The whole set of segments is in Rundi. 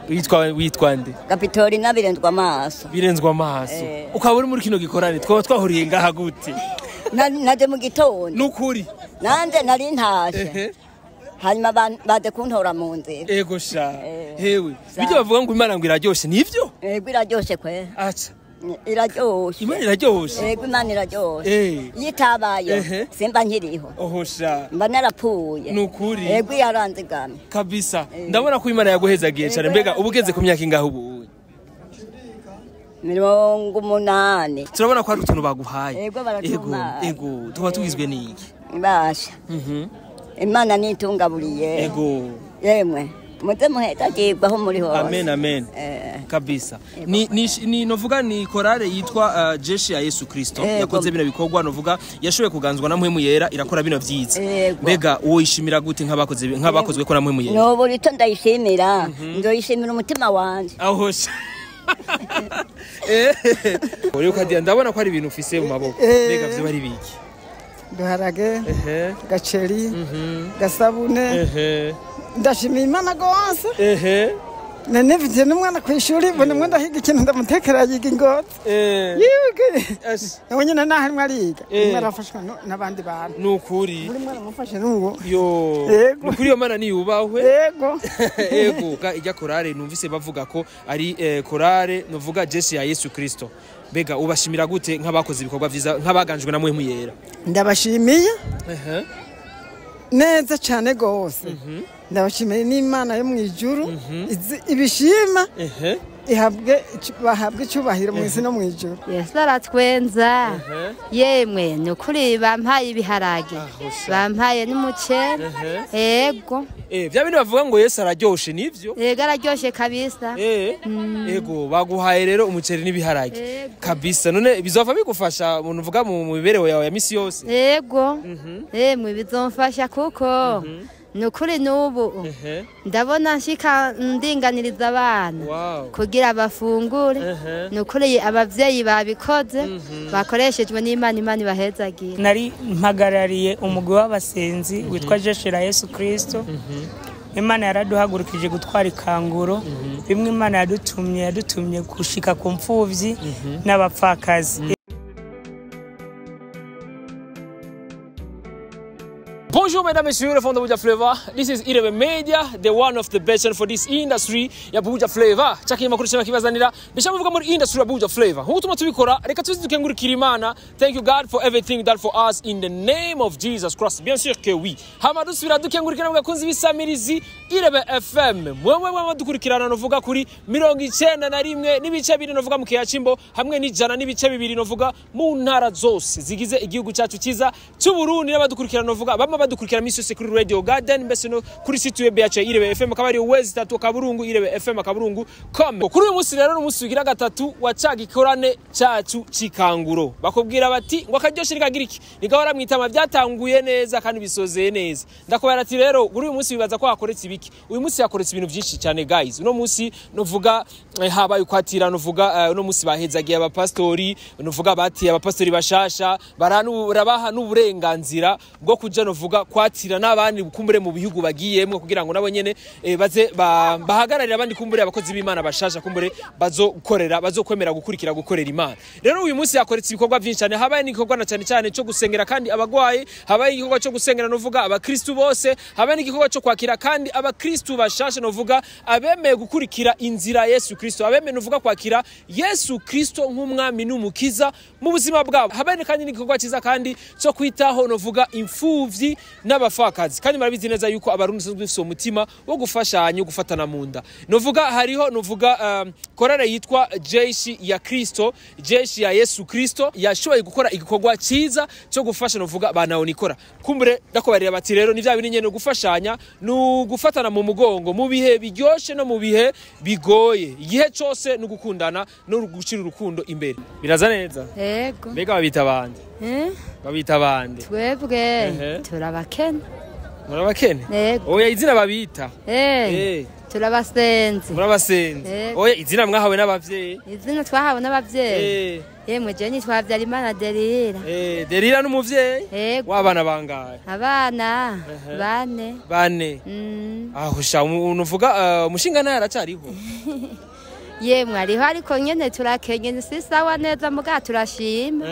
Witwa nde? Kapitorina Birenzwa amaso. Birenzwa amaso. Ukaba uri muri kino gikorane twaba twahuriye ngaha gute? Naje mu gitondo. Nukuri. Nanje nari ntashe. Hanyuma baje kuntora mu nzira. Ego sha. Hewe. Bijya bavuga ngo Imana ngo iraryoshe nivyo? Ego iraryoshe kwe. Acha. Iraryoshe. Imana iraryoshe. Ego Imana iraryoshe. Yitabaye simba nkiriho. Oho sha. Mba narapfuye. Nukuri. Ego yaranzigamye. Kabisa. Ndabona ko Imana yaguhezagiye cyane. Mbega ubugeze ku myaka ingahe ubu? 80. Turabona ko hari utuntu baguhaye. Ego baratumpa. Ego tuba tugizwe n'iki? Ibasha. Imana nitungaburiye. Ego. Yemwe. Muze muhetagirwa aho muri hose. Amen amen. Kabisa. Ni novuga ni korale yitwa Jeshi ya Yesu Kristo yakoze bino bikorwa novuga yashoboye kuganzwa na Mpwemu Yera irakora bino vyiza. Mbega uwo yishimira gute nk'abakoze nk'abakozwe ko na Mpwemu Yera? No burito ndayishimira. Ndoyishimira umutima wanje. Aho. Uri ukadiya ndabona ko ari ibintu ufise mu maboko. Mbega vyo bari biki? Duharage, gaceri, gasabune. Ndashimira Imana gose. Nanevye n'umwana kw'ishuri mbona mwe ndahiga ikintu ndamutekera yiga ingotse. Yige. Nawe nyene naho arimwo ariga. Rimwe arafashwa n'abandi bantu. Nukuri. Muri mwana mufashe n'uwo. Yo. Nukuri iyo Mana niyubahwe. Yego. Yego. Ijya korale numvise bavuga ko ari korale novuga Jeshi ya Yesu Kristo. Mbega ubashimira gute nk'abakoze ibikorwa vyiza nk'abaganjwe na Mpwemu Yera? Ndabashimiye. Neza cyane gose. Ndabashimiye n'Imana yo mu ijuru ibishima ihabwe bahabwe icyubahiro mu isi no mu ijuru. Yesu aratwenza. Yemwe nukuri bampaye ibiharage, bampaye n'umuceri. Ego. Bya bintu bavuga ngo Yesu araryoshe nivyo? Yego araryoshe kabisa. Ego baguhaye rero umuceri n'ibiharage. Kabisa. None bizova bigufasha umuntu uvuga mu mibereho yawe ya misi yose? Yego. Yemwe bizomfasha kuko nukuri nubu ndabona nshika ndinganiriza abana kugira bafungure. Nukuri abavyeyi babikoze bakoreshejwe n'Imana, Imana ibahezagira. Nari mpagarariye umugwi w'abasenzi witwa Jeshi la Yesu Kristo. Imana yaraduhagurukije gutwara ikanguro. Bimwe Imana yadutumye gushika ku mfuvyi n'abapfakazi. Bonjour mesdames et messieurs, le fond de Buja Flavor. This is Irebe Media, the one of the best for this industry ya Buja Flavor. Chaki makuru shema kibazanira. Bisha muvuga muri industry ya Buja Flavor. Nkuko tuma tubikora, reka tuzi dukengurikira Imana. Thank you God for everything done for us in the name of Jesus Christ. Bien sûr que oui. Hama dusubira dukengurikira mugakunzi bisamirizi Irebe FM. Mwewe mwe dukurikirana novuga kuri 91 n'ibice 2 novuga mu Kiyachimbo hamwe n'ijana n'ibice 2 novuga mu ntara zose zigize igihugu cyacu cyiza cy'u Burundi n'abadukurikirana novuga bamwe badukurikira misi yose kuri Radio Garden mbese no kuri site web yacu Irebe FM akaba ari wezi 3 kaburungu Irebe FM kaburungu com. Kuri uyu munsi rero n'umunsi ugira gatatu wa ca gikorane cyacu cikanguro. Bakubwira bati ngo akaryoshe rikagira iki? Nigahora mwitama byatanguye neza kandi bisozeye neza. Ndakubara ati rero kuri uyu munsi bibaza ko hakoretse ibiki? Uyu munsi yakoretse ibintu byinshi cyane guys. Uno munsi novuga habaye ukwatira novuga uno munsi bahezagiye abapastori novuga bati abapastori bashasha barabaha n'uburenganzira bwo kuja novuga kwatira n'abandi kumbure mu bihugu bagiyemwe kugira ngo nabo nyene baze bahagararira abandi kumbure abakozi b'Imana bashasha kumbure bazokorera bazokwemera gukurikira gukorera Imana. Rero uyu munsi yakoretse ibikorwa byinshi cyane. Habaye n'igikorwa na cyane cyane cyo gusengera kandi abagwaye, habaye igikorwa cyo gusengera novuga abakristu bose, habaye n'igikorwa cyo kwakira kandi abakristu bashasha novuga abemeye gukurikira inzira Yesu Kristo, abemeye novuga kwakira Yesu Kristo nk'umwami n'umukiza mu buzima bwabo. Habaye kandi n'igikorwa cyiza kandi cyo kwitaho novuga imfuvyi n'abafakazi. Kandi marabizi neza yuko abarundi sanzwe bafise umutima wo gufashanya gufatana mu nda. Novuga hariho novuga korale yitwa Jeshi ya Kristo, Jeshi ya Yesu Kristo yashoboye gukora igikorwa cyiza cyo gufasha novuga banaonikora. Kumbure ndakobarira bati rero ni vya bintu nyene gufashanya no gufatana mu mugongo mu bihe biryoshe no mu bihe bigoye. Igihe cyose no gukundana no gushira urukundo imbere. Biraza neza? Yego. Mbega babita bande? Babita bande? Twebwe turabakene. Murabakene? Yego. Oya izina babita. Turabasenze. Murabasenze. Oya, izina mwahawe n'abavyeyi? Izina twahawe n'abavyeyi. Yemwe je nitwa Habyarimana Derira. Derira n'umuvyeyi? Yego. W'abana bangahe? Abana bane. Bane. Aho sha unuvuga umushinga naye aracariho. Yemwe ariho ariko nyene turakenye si sawa neza muga turashima.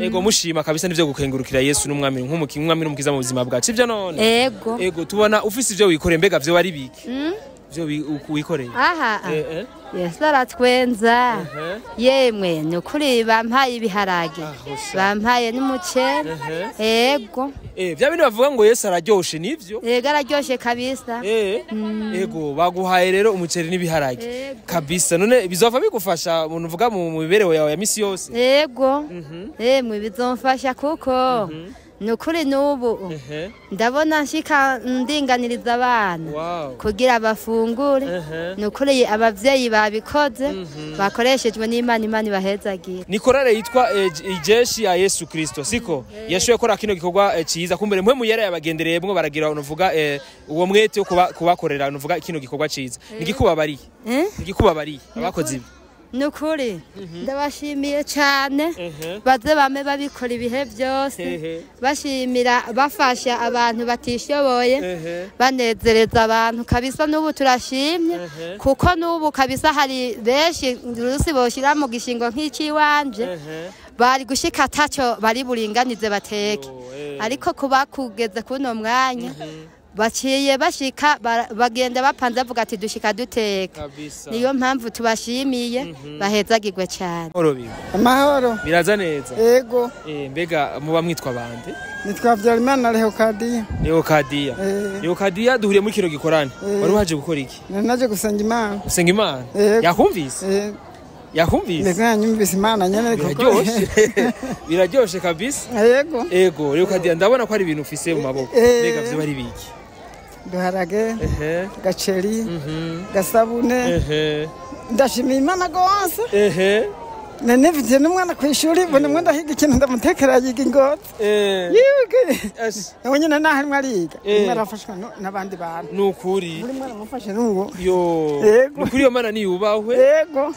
Ego mushima kabisa nivyo gukengurukira Yesu n'umwami nk'umwami n'umukiza mu buzima bwacu. Sivyo none? Ego. Ego tubona ufise ivyo wikoreye mbega vyo bari biki? Vyo wikoreye. Aha. Yesu aratwenza. Yemwe nukuri bampaye ibiharage. Bampaye n'umuceri. Ego. Vya bintu bavuga ngo Yesu araryoshe nivyo? Ego araryoshe kabisa. Ego baguhaye rero umuceri n'ibiharage. Kabisa none bizova bigufasha umuntu uvuga mu mibereho yawe ya misi yose? Ego. Yemwe bizomfasha kuko nukuri n'ubu ndabona nshika ndinganiriza abana kugira bafungure. Nukuri abavyeyi babikoze bakoreshejwe n'Imana, Imana ibahezagira. Ni korale yitwa Ijeshi ya Yesu Kristo siko yashoye kora kino gikorwa ciza kumbere mwe muyera yabagendereye mwe baragira unuvuga uwo mwete wo kubakorera unuvuga kino gikorwa ciza. Nigikubabariye? Nigikubabariye abakoze ibi? Nukuri ndabashimiye cyane baze bame babikora ibihe byose bashimira bafasha abantu batishoboye banezereza abantu kabisa. N'ubu turashimye kuko n'ubu kabisa hari benshi rusi boshira mu gishingo nk'iciwanje bari gushika ataco bari buringanize bateke ariko kuba kugeze kuno mwanya baciye bashika bagenda bapanze bavuga ati dushika duteka. Niyo mpamvu tubashimiye bahezagirwe cyane. Amahoro. Biraza neza. Yego. Mbega muba mwitwa bande? Nitwa Habyarimana Leokadiya. Leokadiya. Leokadiya duhuriye muri kino gikorane. Wari waje gukora iki? Naje gusenga Imana. Gusenga Imana? Yakumvise? Yakumvise? Mbega yanyumvise Imana nyene koko. Biraryoshe kabisa. Yego. Yego Leokadiya ndabona ko ari ibintu ufise mu maboko. Mbega vyo bari biki? Duharage, gaceri, gasabune. Ndashimiye Imana gose. Nane mfite n'umwana kw'ishuri mbona mwe ndahiga ikintu ndamutekera yiga ingozi. Yige. Nawe nyene naho arimwo ariga. Rimwe arafashwa n'abandi bantu. Nukuri. Buri mwana amufashe n'uwo. Yo. Nukuri iyo Mana niyubahwe. Yego.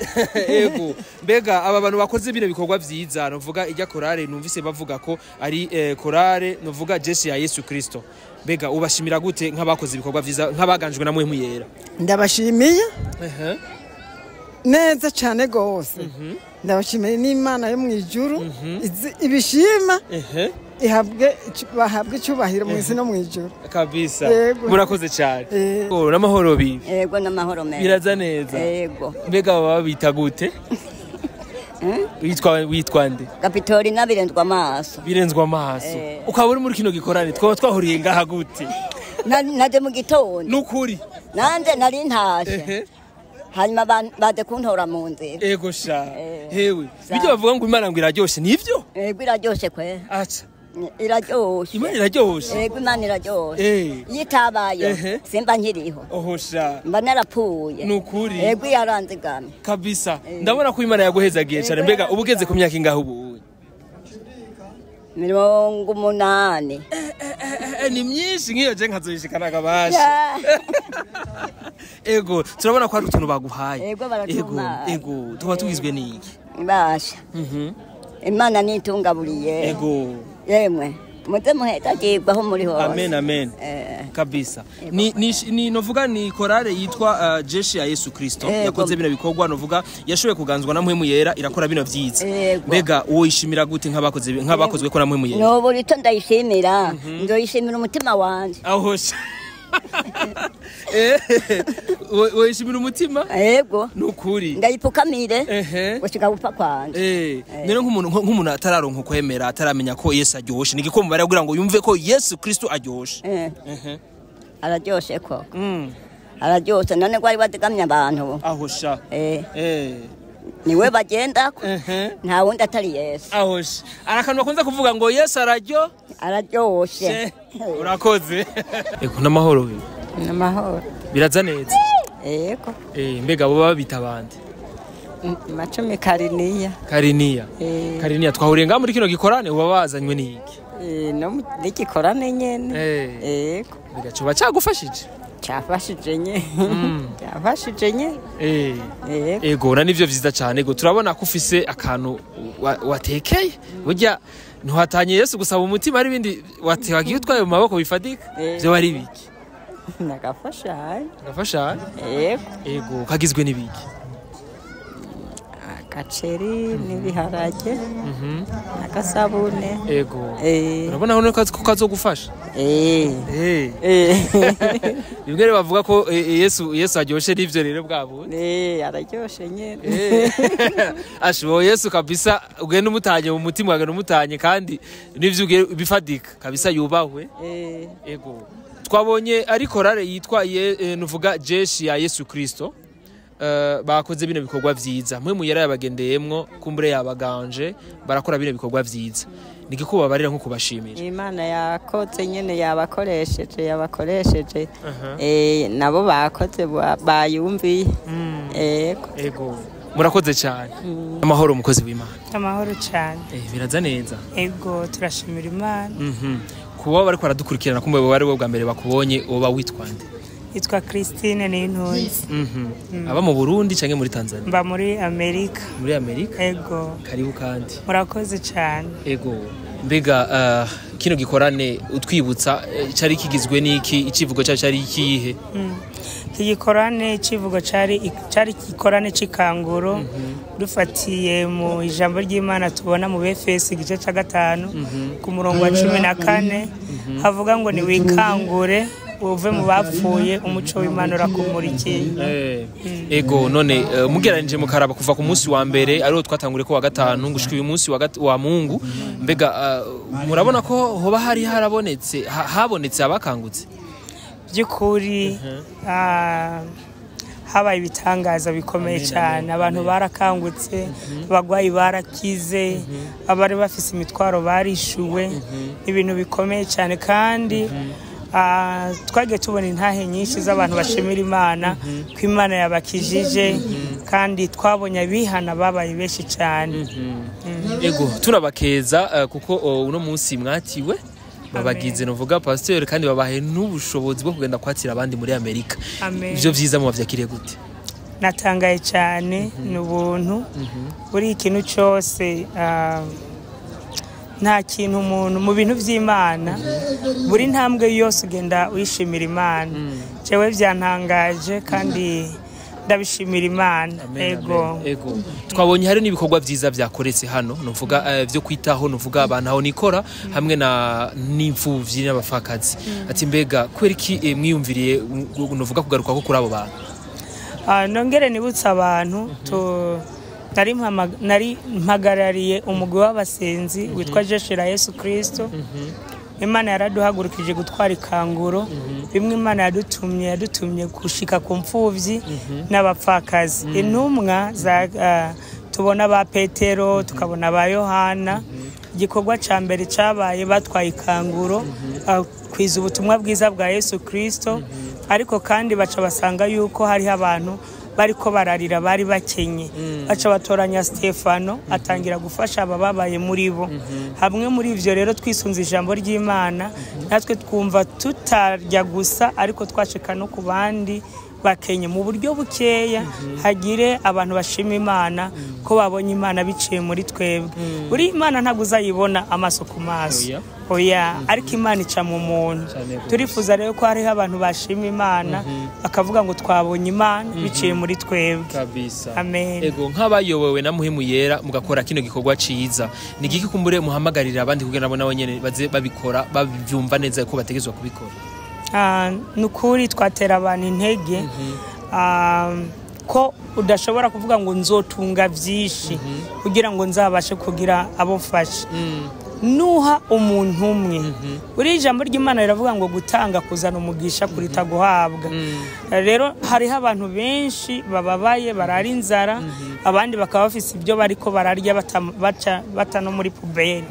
Yego. Mbega aba bantu bakoze bino bikorwa vyiza novuga ijya korale numvise bavuga ko ari korale novuga Jeshi ya Yesu Kristo. Mbega ubashimira gute nk'abakoze ibikorwa vyiza nk'abaganjwe na mwe muyera? Ndabashimiye. Neza cyane gose. Ndabashimiye n'Imana yo mu ijuru ibishima ihabwe bahabwe icyubahiro mu isi no mu ijuru kabisa. Murakoze cyane. N'amahoro bibi. Yego n'amahoro meza. Biraza neza. Yego. Mbega baba bita gute? Witwa nde? Kapitorina birenzwa amaso. Birenzwa amaso. Ukaba uri muri kino gikorane twaba twahuriye ngaha gute? Naje mu gitondo. Nukuri. Nanje nari ntashe. Hanyuma baje kuntora mu nzira. Ego sha. Hewe. Bijyo bavuga ngo Imana ngo iraryoshe nivyo? Ego iraryoshe kwe. Acha. Iraryoshe. Imana iraryoshe. Ego Imana iraryoshe. Yitabayo simba nkiriho. Oho sha. Mba narapfuye. Nukuri. Ego yaranzigamye. Kabisa. Ndabona ko Imana yaguhezagiye cyane. Mbega ubugeze ku myaka ingahe ubu? 80. Ni myinshi nkiyo je nkazoyishikana kabasha. Ego turabona ko ari utuntu baguhaye. Ego baratuma. Ego tuba tugizwe n'iki? Ibasha. Imana nitungaburiye. Ego. Yemwe muze muhetagirwa aho muri hose. Amen amen. Kabisa. Ni novuga ni korale yitwa Jeshi ya Yesu Kristo yakoze bino bikorwa novuga yashoboye kuganzwa na Mpwemu Yera irakora bino vyiza. Mbega uwo yishimira gute nk'abakoze nk'abakozwe ko na Mpwemu Yera? No burito ndayishimira. Ndoyishimira umutima wanje. Aho wishimira umutima? Yego. Nukuri. Ndayipfukamire. Gushika gupfa kwanje. Nero nk'umuntu atararonka kwemera ataramenya ko Yesu aryoshe nigiko mubare kugira ngo yumve ko Yesu Kristo aryoshe. Araryoshe koko. Araryoshe none gwari badegamye abantu. Aho sha. Niwe bagenda nta wundi atari Yesu. Aho sha. Arakantu bakunze kuvuga ngo Yesu araryoshe. Urakoze. Ego n'amahoro. N'amahoro. Biraza neza. Yego. Mbega bo babita bande? Macumi Kariniya. Kariniya. Kariniya twahuriye ngaha muri kino gikorane uba bazanywe n'iki? No n'igikorane nyene. Yego. Mbega coba cagufashije? Cyafashije nye. Cyafashije nye. Ego na nivyo vyiza cyane. Ego turabona ko ufise akantu watekeye. Burya ntuhatanye Yesu gusaba umutima, ari ibindi wagiye utwaye mu maboko bifatika. Byo bari biki? Nagafasha. Nagafasha? Yego. Ego kagizwe n'ibiki? Agaceri n'ibiharage. Nagasabune. Ego. Urabona hano ko kazogufasha? Bimwe rero bavuga ko Yesu aryoshe n'ivyo rero bwabo. Araryoshe nyene. Asho Yesu kabisa ugenda umutanye mu mutima, ugenda umutanye kandi n'ivyo bifadika kabisa yubahwe. Ego. Twabonye ari korale yitwa nuvuga Jeshi ya Yesu Kristo. Bakoze bino bikorwa vyiza. Mwe muyera yabagendeyemwo kumbure yabaganje barakora bino bikorwa vyiza. Nigiko babarira nko kubashimira. Imana yakoze nyene yabakoresheje. Nabo bakoze bayumviye. Ego. Ego. Murakoze cyane. Amahoro umukozi w'Imana. Amahoro cyane. Biraza neza. Ego turashimira Imana. Kuba bariko baradukurikirana kumbe bari bo bwa mbere bakubonye oba witwa nde? Yitwa Christine Nintuzi. Aba mu Burundi canke muri Tanzania? Mba muri Amerika. Muri Amerika? Ego. Karibu kandi. Murakoze cyane. Ego. Mbega kino gikorane utwibutsa cari kigizwe n'iki, icivugo cyacu cari ikihe? Iki gikorane icivugo cari gikorane cikanguro. Dufatiye mu ijambo ry'Imana tubona mu Efeso igice ca 5 ku murongo wa 14 havuga ngo ni wikangure uve mu bapfuye umuco w'Imana urakumurikiye. Ego none mugeranije mukaraba kuva ku munsi wa mbere ariho twatangure ko wa gatanu gushika uyu munsi wa Mungu, mbega murabona ko hoba hari harabonetse habonetse abakangutse? By'ukuri habaye ibitangaza bikomeye cyane. Abantu barakangutse, abagwayi barakize, abari bafise imitwaro barishuwe, ibintu bikomeye cyane. Kandi twagiye tubona intahe nyinshi z'abantu bashimira Imana ko Imana yabakijije, kandi twabonye abihana babaye benshi cyane. Ego turabakeza kuko uno munsi mwatiwe babagize novuga pasteur kandi babahe n'ubushobozi bwo kugenda kwatira abandi muri Amerika. Ivyo vyiza mu bavyakiriye gute? Natangaye cyane, ni ubuntu. Buri ikintu cyose nta kintu umuntu mu bintu by'Imana, buri ntambwe yose ugenda uyishimira Imana. Jewe byantangaje kandi ndabishimira Imana. Ego. Ego. Twabonye hari n'ibikorwa vyiza vyakoretse hano, nuvuga vyo kwitaho, nuvuga abantu aho nikora hamwe na n'imfuvyi n'abafakazi. Ati mbega kweri ki mwiyumviriye nuvuga kugaruka ko kuri abo bantu? Nongere nibutsa abantu nari mpagarariye umugwi w'abasenzi witwa Jeshi la Yesu Kristo. Imana yaraduhagurukije gutwara ikanguro. Bimwe Imana yadutumye gushika ku mfuvyi n'abapfakazi. Intumwa za tubona ba Petero, tukabona ba Yohana. Igikorwa ca mbere cabaye batwaye ikanguro kwiza ubutumwa bwiza bwa Yesu Kristo, ariko kandi baca basanga yuko hariho abantu bariko bararira bari bakenye. Baca batoranya Stefano atangira gufasha abababaye muri bo. Hamwe muri ivyo rero twisunze ijambo ry'Imana, natwe twumva tutarya gusa ariko twashika no ku bandi bakenye mu buryo bukeya, hagire abantu bashima Imana ko babonye Imana biciye muri twebwe. Buri Imana ntabwo uzayibona amaso ku maso. Oya, ariko Imana ica mu muntu. Turifuza rero ko hariho abantu bashima Imana bakavuga ngo twabonye Imana biciye muri twebwe. Kabisa. Amen. Ego nk'abayobowe na Muhimu Yera mugakora kino gikorwa ciza, ni giki kumbure muhamagarira abandi kugira nabo nyene baze babikora babyumva neza ko bategezwa kubikora? Nukuri twatera abantu intege ko udashobora kuvuga ngo nzotunga byinshi kugira ngo nzabashe kugira abo mfasha. Nuha umuntu umwe. Buri ijambo ry'Imana riravuga ngo gutanga kuzana umugisha kurita guhabwa. Rero hariho abantu benshi bababaye barara inzara, abandi bakaba bafise ibyo bariko bararya bata no muri puberi.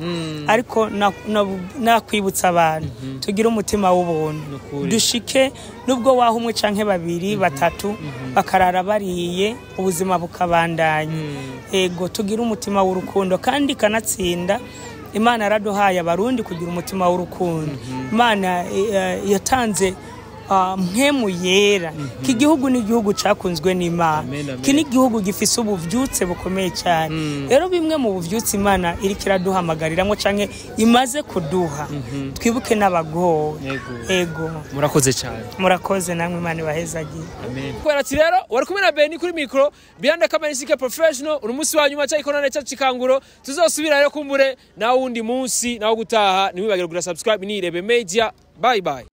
Ariko nakwibutsa abantu tugira umutima w'ubuntu, dushike nubwo waho umwe canke babiri batatu bakarara bariye ubuzima bukabandanya. Ego tugira umutima w'urukundo kandi kanatsinda Imana yaraduhaye abarundi kugira umutima w'urukundo. Imana yatanze Mpwemu Yera. Iki gihugu ni igihugu cakunzwe n'Imana. Amen, amen. Iki ni igihugu gifise ubuvyutse bukomeye cyane. Rero bimwe mu buvyutse Imana iriko iraduhamagariramwo canke imaze kuduha, twibuke n'abagowe. Yego. Ego. Murakoze cyane. Murakoze namwe, Imana ibahezagiye. Kubera ati rero wari kumwe na Beni kuri micro, behind the camera Sike Professional. Uno munsi wa nyuma cyayikonane cyacu Cikanguro, tuzosubira rero kumbure nawe wundi munsi nawo gutaha. Ntiwibagire kugura subscribe ni Irebe Media. Bye bye.